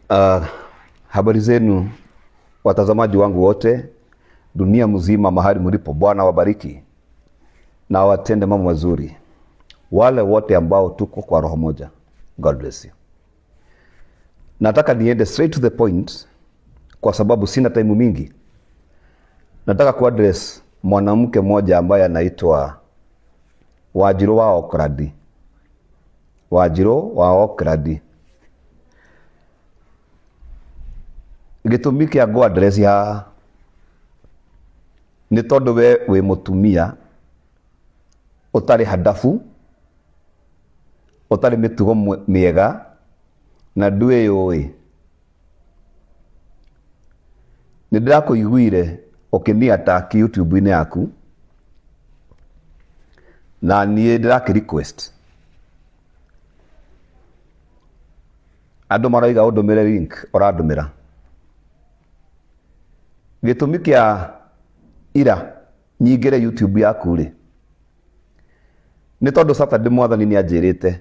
Habari zenu watazamaji wangu wote dunia mzima mahali mlipo, Bwana wabariki na watende mambo mazuri wale wote ambao tuko kwa roho moja. God bless you. Nataka niende straight to the point kwa sababu sina time mingi. Nataka kuaddress mwanamke mmoja ambaye anaitwa Wanjiru wa Oakland. Wanjiru wa Oakland. Gĩtũmi kĩa ngũ address haha nĩ tondũ we wĩ mũtumia ũtarĩ handabu, ũtarĩ mĩtugo mĩega na ndwĩyũĩ. Nĩ ndĩrakũiguire ũkĩni attack YouTube-inĩ yaku na niĩ ndĩrakĩ request Andũ maroiga ũndũmĩre link ũrandũmĩra. Gĩtũmi kĩa ira nyingĩre YouTube yaku rĩ, nĩ tondũ Saturday mwathani nĩ anjĩrĩte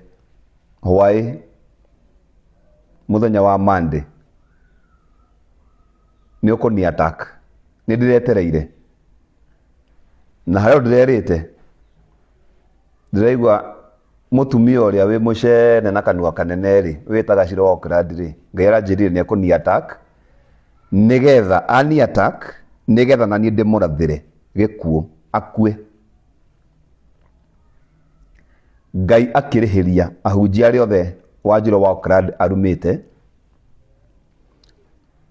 hwaĩ mũthenya wa Monday nĩ ũkũni attack. Nĩ ndĩretereire na harĩa ndĩrerĩte Ndĩraigua mũtumia ũrĩa wĩ mũcene na kanua kanene rĩ, wĩtaga Shiro Oakland rĩ, Ngai aranjĩrire nĩ ekũni attack, nĩgetha ani attack, nĩgetha naniĩ ndĩmũrathĩre gĩkuũ, akue. Ngai akĩrĩhĩria ahunjia arĩa othe Wanjirũ wa Oakland arumĩte,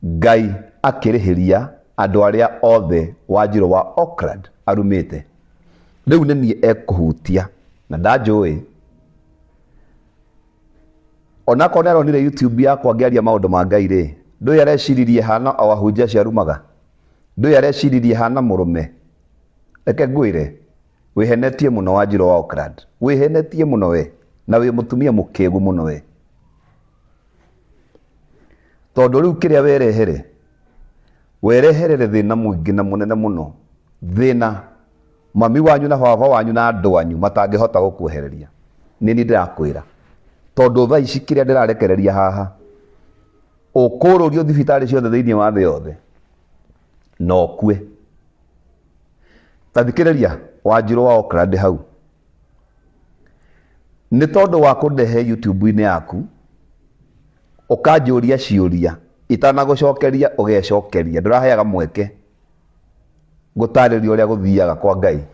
Ngai akĩrĩhĩria andũ arĩa othe Wanjirũ wa Auckland arumĩte. Rĩu nĩ niĩ ekũhutia na ndanjũĩ. Onakorwo nĩ aronire YouTube yakwa ngĩaria maũndũ ma Ngai rĩ, ndũĩ areciririe hana o ahunjia acio arumaga? Ndũĩ areciririe hana mũrũme? Reke ngwĩre, wĩhenetie mũno Wanjirũ wa Auckland. Wĩhenetie mũno we, na wĩ mũtumia mũkĩgu mũno we. Tondũ rĩu kĩrĩa werehere, wereherere thĩna mũingĩ na mũnene mũno, thĩna mami wanyu na baba wanyu na andũ anyu matangĩhota gũkwehereria. Nĩ niĩ ndĩrakwĩra. Tondũ thaa ici kĩrĩa ndĩrarekereria haha, ũkũrũrio thibitarĩ ciothe thĩinĩ wa thĩ yothe, na ũkue. Ta thikĩrĩria Wanjirũ wa Auckland hau. Nĩ tondũ wa kũndehe YouTube-inĩ yaku, ũkanjũria ciũria itanagũcokeria ũgecokeria, ndũraheaga mweke ngũtarĩrie ũrĩa gũthiaga kwa Ngai.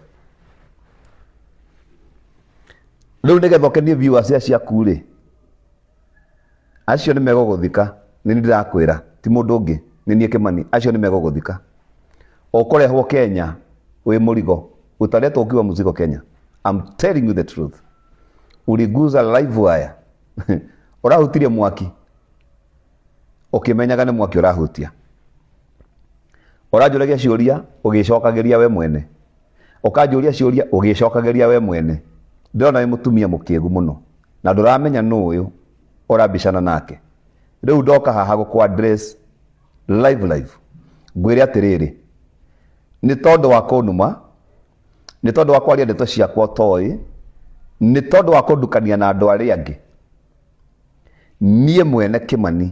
Rĩu nĩgetha ũkenie viewers ciaku rĩ, Acio nĩ megũgũthika, nĩ niĩ ndĩrakwĩra, ti mũndũ ũngĩ, nĩ niĩ Kĩmani, acio nĩ megũgũthika. Ũkũrehwo Kenya wĩ mũrigo, utaletwo ukiwa mzigo Kenya. I'm telling you the truth. Uliguza live wire. Ũrahutirie mwaki ũkĩmenyaga nĩ mwaki ũrahutia. Ũranjũragia ciũria ũgĩcokagĩria we mwene. Ũkanjũria ciũria ũgĩcokagĩria we mwene. Ndĩrona wĩ mũtumia mũkĩgu mũno. Na ndũramenya nũ ũyũ ũrabicana nake. Rĩu ndoka haha gũkũ address live live. Ngwĩre atĩrĩrĩ, nĩ tondũ wa kũnuma, nĩ tondũ wa kwaria ndeto ciakwa ũtoĩ, nĩ tondũ wa kũndukania na andũ arĩa angĩ, niĩ mwene Kĩmani,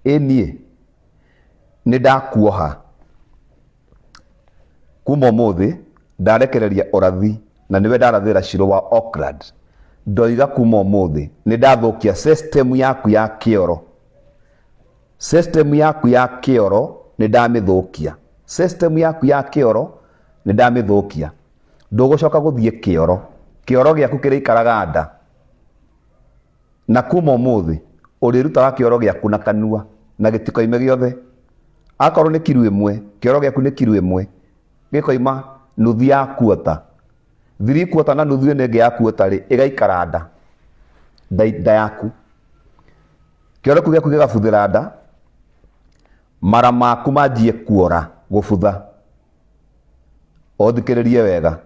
ĩ niĩ nĩ ndakuoha. Kuma ũmũthĩ ndarekereria ũrathi na nĩwe ndarathĩra Shiro wa Auckland. Ndoiga kuma ũmũthĩ nĩ ndathũkia system yaku ya kĩoro. System yaku ya kĩoro nĩ ndamĩthũkia. System yaku ya kĩoro nĩ ndamĩthũkia. Ndũgũcoka gũthiĩ kĩoro. Kĩoro gĩaku kĩrĩikaraga nda. Na kuuma ũmũthĩ ũrĩrutaga kĩoro gĩaku na kanua, na gĩtikoime gĩothe. Akorwo nĩ kiru ĩmwe, kĩoro gĩaku nĩ kiru ĩmwe, gĩkoima nuthu ya kuota. Thiri kuota na nuthu ĩno ĩngĩ ya kuota-rĩ, ĩgaikara nda, nda, nda yaku. Kĩoro kĩu gĩaku gĩgabuthĩra nda, mara maku manjie kuora, gũbutha. Ũthikĩrĩrie wega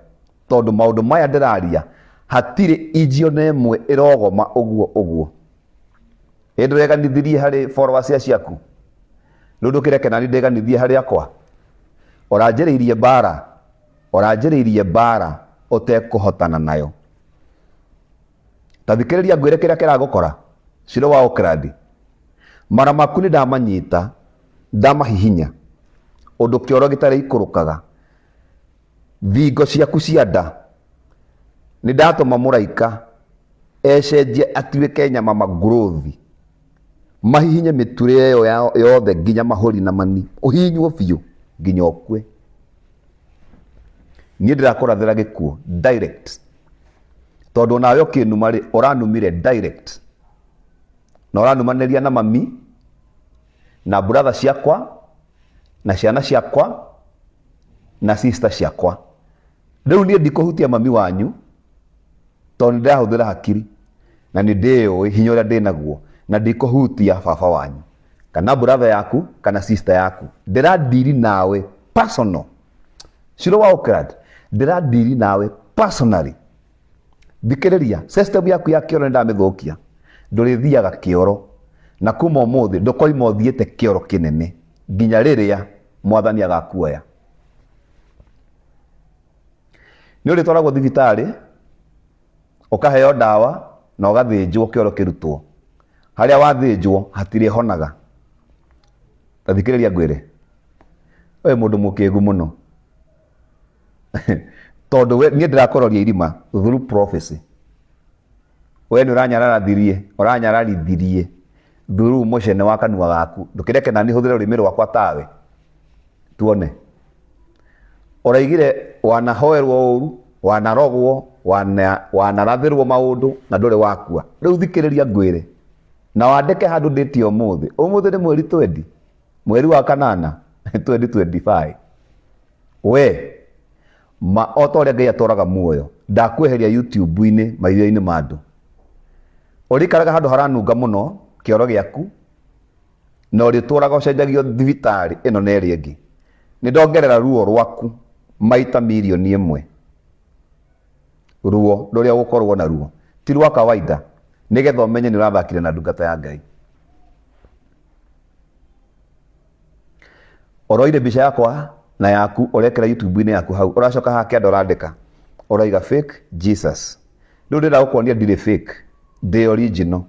tondũ maũndũ maya ndĩraria hatirĩ inji ona ĩmwe ĩrogoma ũguo ũguo. Ĩ ndũreganithirie harĩ followers ciaku? Rĩu ndũkĩreke nani ndĩganithie harĩ akwa? Ũranjĩrĩirie mbara, ũranjĩrĩirie mbara ũtekũhotana nayo. Ta thikĩrĩria ngwĩre kĩrĩa kĩragũkora, Shiro wa Auckland. Mara maku nĩ ndamanyita, ndamahihinya ũndũ kĩoro gĩtarĩ ikũrũkaga. Thingo ciaku cia nda nĩ ndatũma mũraika ecenjie atuĩke nyama magurothi, mahihinye mĩturĩ ĩyo yothe nginya mahũri na mani, ũhihinywo biũ nginya ũkue. Niĩ ndĩrakũrathĩra gĩkuũ direct, tondũ onawe ũkĩnuma rĩ, ũranumire direct na ũranumanĩria na mami na brother ciakwa na ciana ciakwa na sister ciakwa. Rĩu niĩ ndikũhutia mami wanyu tondũ nĩ ndĩrahũthĩra hakiri na nĩ ndĩyũĩ hinya ũrĩa ndĩnaguo, na ndikũhutia baba wanyu kana brother yaku kana sister yaku. Ndĩradiri nawe personal. Shiro wa Oakland, ndĩradiri nawe personally. Thikĩrĩria, system yaku ya kĩoro nĩ ndamĩthũkia. Ndũrĩthiaga kĩoro na kuma ũmũthĩ ndũkoima ũthiĩte kĩoro kĩnene nginya rĩrĩa mwathani agakuoya. Nĩ ũrĩtwaragwo thibitarĩ ũkaheo ndawa na ũgathĩnjwo kĩoro kĩrutwo. Harĩa wathĩnjwo hatirĩhonaga. Ta thikĩrĩria ngwĩre, wee mũndũ mũkĩgu mũno. Tondũ we niĩ ndĩrakũroria irima through prophecy. We nĩ ũranyararathirie, ũranyararithirie through mũcene wa kanua gaku. Ndũkĩreke nani hũthĩre rũrĩmĩ rwakwa tawe. Tuone. Ũraigire wanahoerwo ũru, wanarogwo, wanarathĩrwo maũndũ na ndũrĩ wakua. Rĩu thikĩrĩria ngwĩre. Na wandĩke handũ ndĩtie ũmũthĩ. Ũmũthĩ nĩ mweri twendi. Mweri wa kanana 2025. We ma o ta ũrĩa Ngai atũraga muoyo, ndakweheria YouTube-inĩ maitho-inĩ ma andũ. Ũrĩikaraga handũ haranunga mũno kĩoro gĩaku, na ũrĩtũraga ũcenjagio thibitarĩ ĩno na ĩrĩa ĩngĩ. Nĩ ndongerera ruo rwaku maita mirioni ĩmwe. Ruo rũrĩa ũgũkorwo naruo ti rwa kawaida, nĩgetha ũmenye nĩ ũrathakire na ndungata ya Ngai. Ũroire mbica yakwa na yaku ũrekĩra YouTube-inĩ yaku hau, ũracoka haha kĩanda ũrandĩka ũraiga fake Jesus. Rĩu ndĩrenda gũkuonia ndirĩ fake, ndĩ original.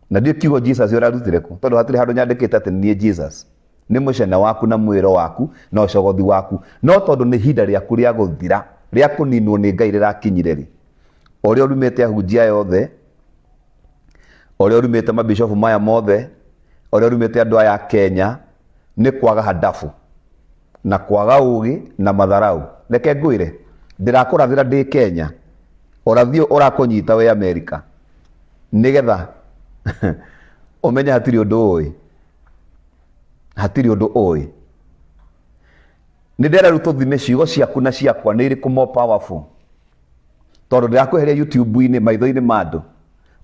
Na ndiũ kiugo Jesus ũrarutire kũ, tondũ hatirĩ handũ nyandĩkĩte atĩ niĩ Jesus. Nĩ mũcene waku na mwĩro waku na ũcogothi waku, no tondũ nĩ ihinda rĩaku rĩa gũthira, rĩa kũninwo nĩ Ngai rĩrakinyire rĩ, ũrĩa ũrumĩte ahunjia aya othe, ũrĩa ũrumĩte mabishofu maya mothe, ũrĩa ũrumĩte andũ aya a Kenya, nĩ kwaga handabu na kwaga ũgĩ na matharau. Reke ngwĩre, ndĩrakũrathĩra ndĩ Kenya, ũrathi ũyũ ũrakũnyita wĩ Amerika, nĩgetha ũmenye hatirĩ ũndũ ũĩ, hatirĩ ũndũ ũĩ. Nĩ ndĩrenda rĩu tũthime ciugo ciaku na ciakwa nĩ irĩkũ more powerful, tondũ ndĩrakweheria YouTube-inĩ maitho-inĩ ma andũ,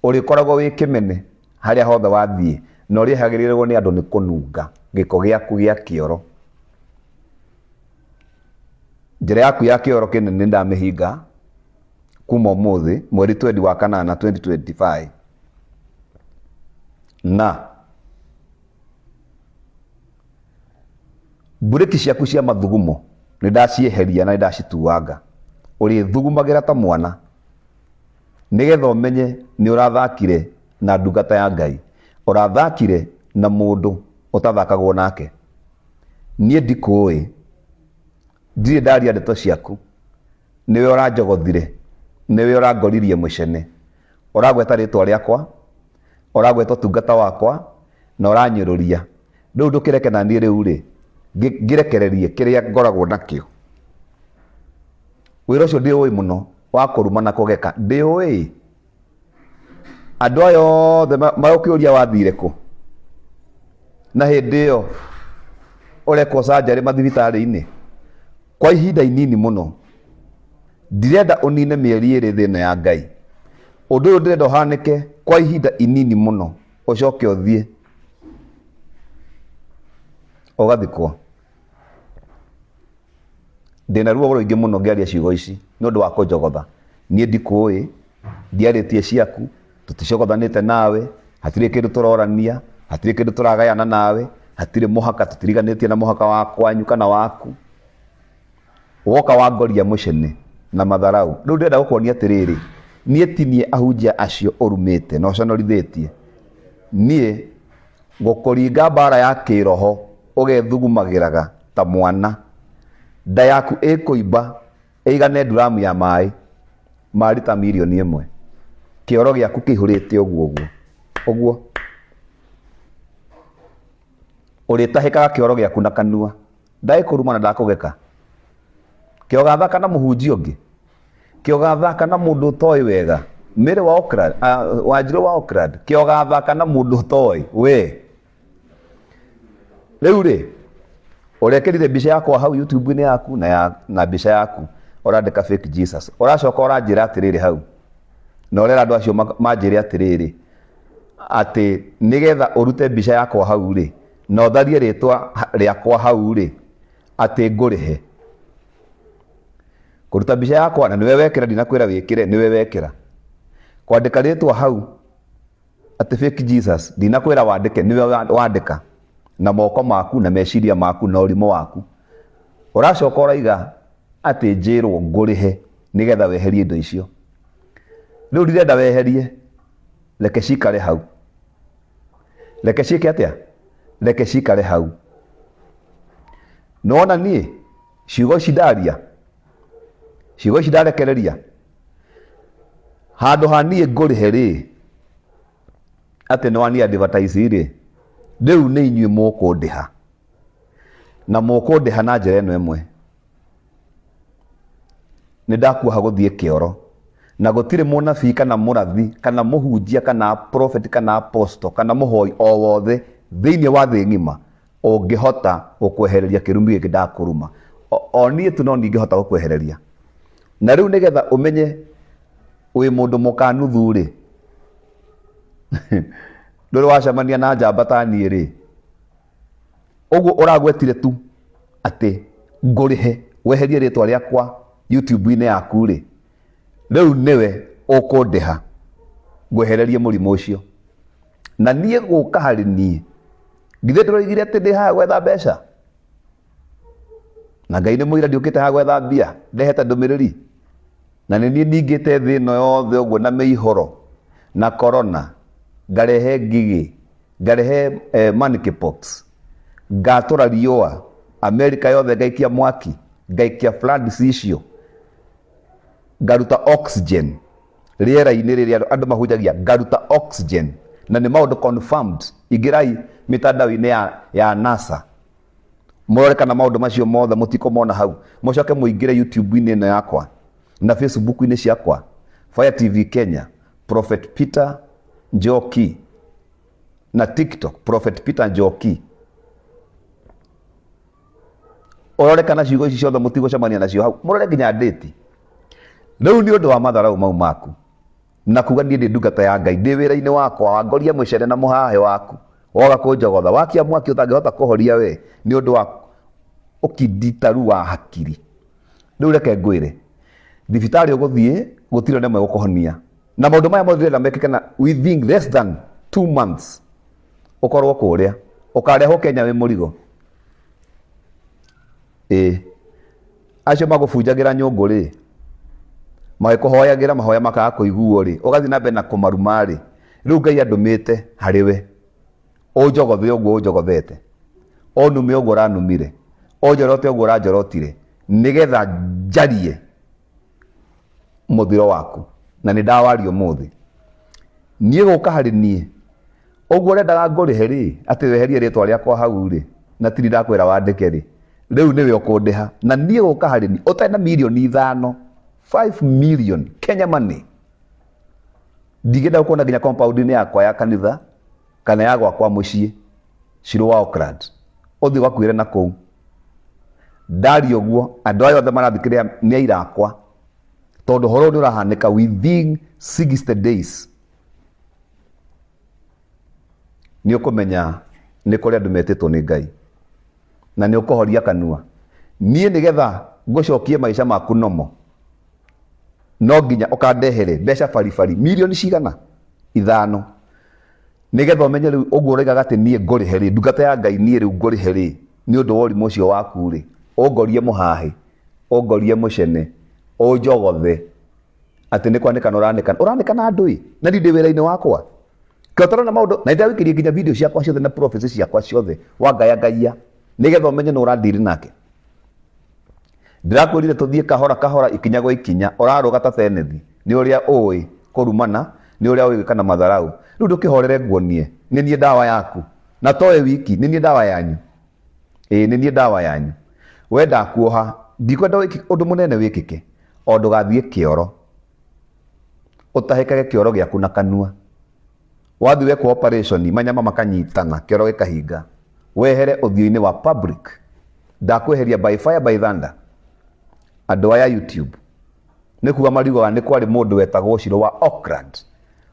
ũrĩkoragwo wĩ kĩmene harĩa hothe wathiĩ, na ũrĩehagĩrĩrwo nĩ andũ nĩ kũnunga gĩko gĩaku gĩa kĩoro. Njĩra yaku ya kĩoro kĩnene nĩ ndamĩhinga kuma ũmũthĩ mweri twendi wa kanana 2025 na mburĩki ciaku cia mathugumo nĩ ndacieheria na nĩ ndacituanga. Ũrĩthugumagĩra ta mwana nĩgetha ũmenye nĩ ũrathakire na ndungata ya Ngai, ũrathakire na mũndũ ũtathakagwo nake. Niĩ ndikũĩ, ndirĩ ndaria ndeto ciaku, nĩwe ũranjogothire, nĩwe ũrangoririe mũcene, ũragweta rĩtwa rĩakwa, ũragweta ũtungata wakwa, na ũranyũrũria. Rĩu ndũkĩreke na niĩ rĩu rĩ, ngĩrekererie kĩrĩa ngoragwo nakĩo. Wĩra ũcio ndĩũĩ mũno wa kũruma na kũgeka, ndĩũĩ. Andũ aya othe marokĩũria wathire kũ? Na hĩndĩ ĩyo ũrekwo canjarĩ mathibitarĩ-inĩ kwa ihinda inini mũno. Ndirenda ũnine mĩeri ĩrĩ thĩ ĩno ya Ngai. Ũndũ ũyũ ndĩrenda ũhanĩke kwa ihinda inini mũno, ũcoke ũthiĩ ũgathikwo. Ndĩna ruo rũingĩ mũno ngĩaria ciugo ici nĩ ũndũ wa kũnjogotha. Niĩ ndikũĩ, ndiarĩtie ciaku, tũticogothanĩte nawe, hatirĩ kĩndũ tũrorania, hatirĩ kĩndũ tũragayana nawe, hatirĩ mũhaka, tũtiriganĩtie na mũhaka wa kwanyu kana waku. Woka wangoria mũcene na matharau. Rĩu ndĩrenda gũkuonia atĩrĩrĩ, niĩ ti niĩ ahunjia acio ũrumĩte na ũconorithĩtie. Niĩ Gũkũringa mbara ya kĩroho ũgethugumagĩraga ta mwana. Nda yaku ĩkũimba ĩigane nduramu ya maĩ ma rita 1,000,000. Kĩoro gĩaku kĩihũrĩte ũguo ũguo ũguo. Ũrĩtahĩkaga kĩoro gĩaku na kanua. Ndagĩkũruma na ndakũgeka. Kĩogathaka na mũhunjia ũngĩ. Kĩogathaka na mũndũ ũtoĩ wega. Mary wa Oakland, uh, Wanjirũ wa Oakland. Kĩogathaka na mũndũ ũtoĩ we. Rĩu rĩ, ũrekĩrire mbica yakwa hau YouTube-inĩ yaku na, ya, na mbica yaku ũrandĩka fake Jesus. Ũracoka ũranjĩra atĩrĩrĩ hau na ũrera andũ acio manjĩre atĩrĩrĩ atĩ nĩgetha ũrute mbica yakwa hau rĩ na ũtharie rĩtwa rĩakwa hau rĩ atĩ ngũrĩhe kũruta mbica yakwa na nĩwe wekĩra ndinakwĩra wĩkĩre nĩwe wekĩra kwandĩka rĩtwa hau atĩ fake Jesus ndinakwĩra wandĩke nĩwe wandĩka na moko maku na meciria maku na ũrimũ waku ũracoka ũraiga atĩ njĩrwo ngũrĩhe nĩgetha weherie indo icio rĩu ndirenda weherie reke cikare hau reke ciĩke atĩa reke cikare hau nĩwona niĩ ciugo ici ndaria ciugo ici ndarekereria handũ ha niĩ ngũrĩhe rĩ atĩ nĩ wani advertise rĩ rĩu nĩ inyuĩ mũkũndĩha na mũkũndĩha na njĩra ĩno ĩmwe nĩ ndakuoha gũthiĩ kĩoro na gũtirĩ mũnabii kana mũrathi kana mũhunjia kana prophet kana apostle kana mũhoi o wothe thĩinĩ wa thĩ ng'ima ũngĩhota gũkwehereria kĩrumi gĩkĩ ndakũruma o niĩ tu no ningĩhota gũkwehereria na rĩu nĩgetha ũmenye wĩ mũndũ mũkanuthu rĩ ndũrĩ wacemania na njamba ta niĩ rĩ ũguo ũragwetire tu atĩ ngũrĩhe weherie rĩtwa rĩakwa YouTube-inĩ yaku rĩ rĩu nĩwe ũkũndĩha ngwehererie mũrimũ ũcio na niĩ gũka harĩ niĩ githĩ ndĩroigire atĩ ndĩ haha gwetha mbeca na Ngai nĩ mũira ndiũkĩte haha gwetha mbia ndehete ndũmĩrĩri na nĩ niĩ ningĩte thĩ ĩno yothe ũguo na mĩihũro na corona ngarehe ngigĩ ngarehe eh, monkeypox ngatũra riũa Amerika yothe ngaikia mwaki ngaikia floods icio ngaruta oxygen rĩera-inĩ rĩrĩa andũ mahunjagia ngaruta oxygen na nĩ maũndũ confirmed ingĩrai mĩtandao-inĩ ya, ya NASA mũrore kana maũndũ macio mothe mũtikũmona hau mũcoke mũingĩre YouTube-inĩ ĩno yakwa na Facebook-inĩ ciakwa Fire TV Kenya Prophet Peter Njoki na TikTok Prophet Peter Njoki ũrore kana ciugo ici ciothe mũtigũcemania nacio hau mũrore nginya ndĩti rĩu nĩ ũndũ wa matharau mau maku na kuga niĩ ndĩ ndungata ya Ngai ndĩ wĩra-inĩ wakwa wangoria mũcere na mũhahĩ waku woga kũnjogotha wakia mwaki ũtangĩhota kũhoria we nĩ ũndũ wa ũkinditaru wa hakiri rĩu reke ngwĩre thibitarĩ ũgũthiĩ gũtirĩ ona ĩmwe gũkũhonia na maũndũ maya mothe ndĩrenda mekĩke na within less than 2 months ũkorwo kũrĩa ũkarehwo Kenya wĩ mũrigo ĩĩ acio magũbunjagĩra nyũngũ rĩ magĩkũhoyagĩra mahoya makaga kũiguo rĩ ũgathiĩ na mbere na kũmaruma rĩ rĩu Ngai andũmĩte harĩ we ũnjogothe ũguo ũnjogothete ũnume ũguo ũranumire ũnjorote ũguo ũranjorotire nĩgetha njarie mũthiro waku na nĩ ndawaria ũmũthĩ niĩ gũka harĩ niĩ ũguo ũrendaga ngũrĩhe rĩ atĩ weherie rĩtwa rĩakwa hau rĩ na tiri ndakwĩra wandĩke rĩ rĩu nĩwe ũkũndĩha na niĩ gũka harĩ niĩ ũtarĩ na 5 mirioni 5 million Kenya money ndingĩenda gũkuona nginya compound-inĩ yakwa ya kanitha kana ya gwakwa mũciĩ Shiro wa Auckland ũthiĩ ũgakuĩre na kũu ndaria ũguo andũ aya othe marathikĩrĩria nĩ aira akwa tondũ ũhoro ũyũ nĩ ũrahanĩka within 60 days nĩ ũkũmenya nĩ kũrĩ andũ metĩtwo nĩ Ngai na nĩ ũkũhoria kanua niĩ nĩgetha ngũcokie maica maku nomo no nginya ũkandehere mbeca baribari milioni cigana 5 nĩgetha ũmenye rĩu ũguo ũroigaga atĩ niĩ ngũrĩhe rĩ ndungata ya Ngai niĩ rĩu ngũrĩhe rĩ nĩ ũndũ wa ũrimũ ũcio waku rĩ ũngorie mũhahĩ ũngorie mũcene ũnjogothe atĩ nĩ kwanĩkana ũranĩkana ũranĩkana andũ ĩ na niĩ ndĩ wĩra-inĩ wakwa Kĩo na maũndũ na ndĩrawĩkĩrie nginya video ciakwa ciothe na prophecy ciakwa ciothe wangayangaia nĩgetha ũmenye nũ ũradiri nake. Ndĩrakwĩrire tũthiĩ kahora kahora ikinya gwa ikinya ũrarũga ta tenethi nĩ ũrĩa ũĩ kũrumana nĩ ũrĩa ũĩ gwĩka na matharau. Rĩu ndũkĩhorere nguonie nĩ niĩ ndawa yaku na towe wiki nĩ niĩ ndawa yanyu. Ĩĩ nĩ niĩ ndawa yanyu. We ndakuoha ndikwenda ũndũ mũnene wĩkĩke o ndũgathiĩ kĩoro ũtahĩkage kĩoro gĩaku na kanua. Wathiĩ wekwo operation manyama makanyitana kĩoro gĩkahinga wehere ũthiũ-inĩ wa public. Ndakweheria by fire by thunder. Andũ aya YouTube nĩ kuga mariugaga nĩ kwarĩ mũndũ wetagwo Shiro wa Auckland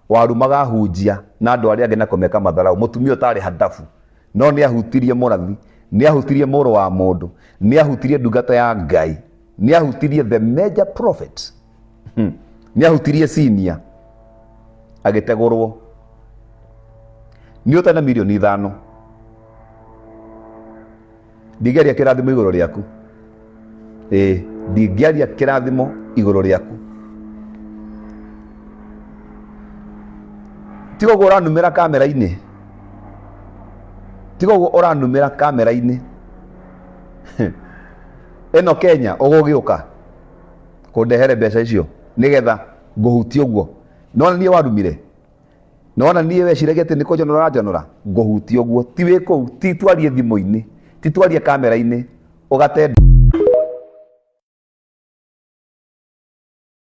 warumaga ahunjia na andũ arĩa angĩ na kũmeka matharau, mũtumia ũtarĩ hadabu, no nĩ ahutirie mũrathi, nĩ ahutirie mũrũ wa mũndũ, nĩ ahutirie ndungata ya Ngai, nĩ ahutirie the major prophet. Nĩ ahutirie senior agĩtegũrwo nĩ ũtarĩ na mirioni 5. Ndingĩaria kĩrathimo igũrũ rĩaku, ĩĩ ndingĩaria kĩrathimo igũrũ rĩaku. Tiga ũguo ũranumĩra kamera-inĩ, tiga ũguo ũranumĩra kamera-inĩ ĩno Kenya ũgũgĩũka kũndehere mbeca icio nĩgetha ngũhutie ũguo. Nĩwona niĩ warumire, nĩwona niĩ weciragia atĩ nĩ kũnjonora ũranjonora, ngũhutie ũguo. Ti wĩ kũu, ti twarie thimũ-inĩ, ti twarie kamera-inĩ, ũgate.